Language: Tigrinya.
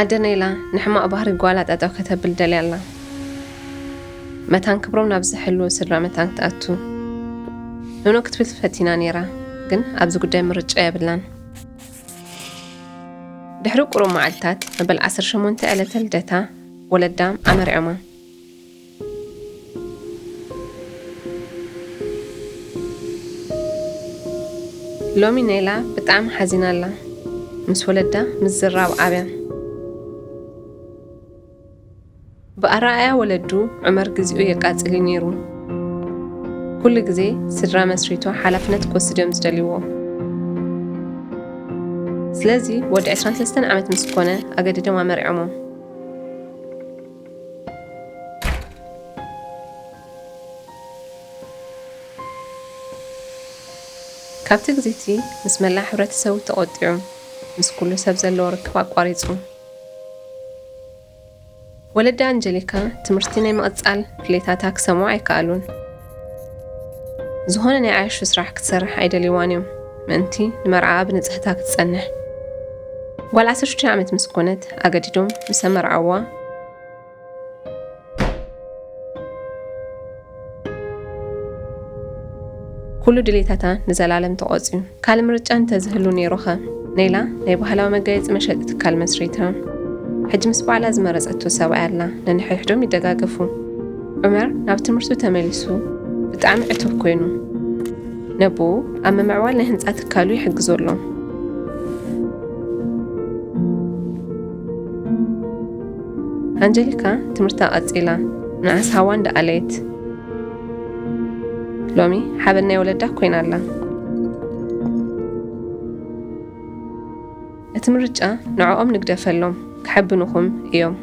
ኣደ ኔላ ንሕማቕ ባህሪ ጓላ ጠጠው ከተብል ደልያ ኣላ። መታን ክብሮም ናብ ዝሕልው ስድራ መታን ክትኣቱ። ኖኖ ክትብል ፈቲና ነይራ፣ ግን ኣብዚ ጉዳይ ምርጫ የብላን። ድሕሪ ቁሩብ መዓልታት፣ መበል ዓሰርተ ሸሞንተ ዕለተ ልደታ፣ ወለዳ ኣመርዕዮማ። ሎሚ ኔላ ብጣዕሚ ሓዚና ኣላ። ምስ ወለዳ ምዝራብ ኣብያ። ብኣረኣእያ ወለዱ፣ ዑመር ግዚኡ የቃጽል እዩ ነይሩ። ኩሉ ግዜ ስድራ መስሪቱ ሓላፍነት ክወስድ እዮም ዝደልይዎ። ስለዚ ወዲ ዕስራን ሰለስተን ዓመት ምስ ኮነ ኣገዲዶም ኣመርዕዮሞ። ካብቲ ግዜቲ ምስ መላእ ሕብረተሰቡ ተቖጢዑ፣ ምስ ኩሉ ሰብ ዘለዎ ርክብ ኣቋሪጹ። ወለዲ ኣንጀሊካ ትምህርቲ ናይ ምቕጻል ድሌታታ ክሰምዑ ኣይከኣሉን። ዝኾነ ናይ ዓያሹ ስራሕ ክትሰርሕ ኣይደልይዋን እዮም፣ ምእንቲ ንመርዓኣ ብንጽህታ ክትጸንሕ። ጓል ዓሰርተ ሽዱሽተ ዓመት ምስ ኮነት ኣገዲዶም ምስ ኣመርዓዋ። ኩሉ ድሌታታ ንዘላለም ተቖጽዩ። ካልእ ምርጫ እንተዝህሉ ነይሩኸ? ኔላ ናይ ባህላዊ መጋየጺ መሸጢ ትካል መስሪታ። ሕጂ ምስ ባዕላ ዝመረጸቶ ሰብኣይ ኣላ። ነንሕድሕዶም ይደጋገፉ። ዑመር ናብ ትምህርቱ ተመሊሱ ብጣዕሚ ዕቱብ ኮይኑ፣ ነቦኡ ኣብ ምምዕባል ናይ ህንጻ ትካሉ ይሕግዞ ኣሎ። ኣንጀሊካ ትምህርታ ቀጺላ፣ ንዓስ ሃዋ እንዳኣለየት። ሎሚ ሓበን ናይ ወለዳ ኮይና ኣላ። እቲ ምርጫ ንዕኦም ንግደፈሎም፣ ክሕብኑኹም እዮም።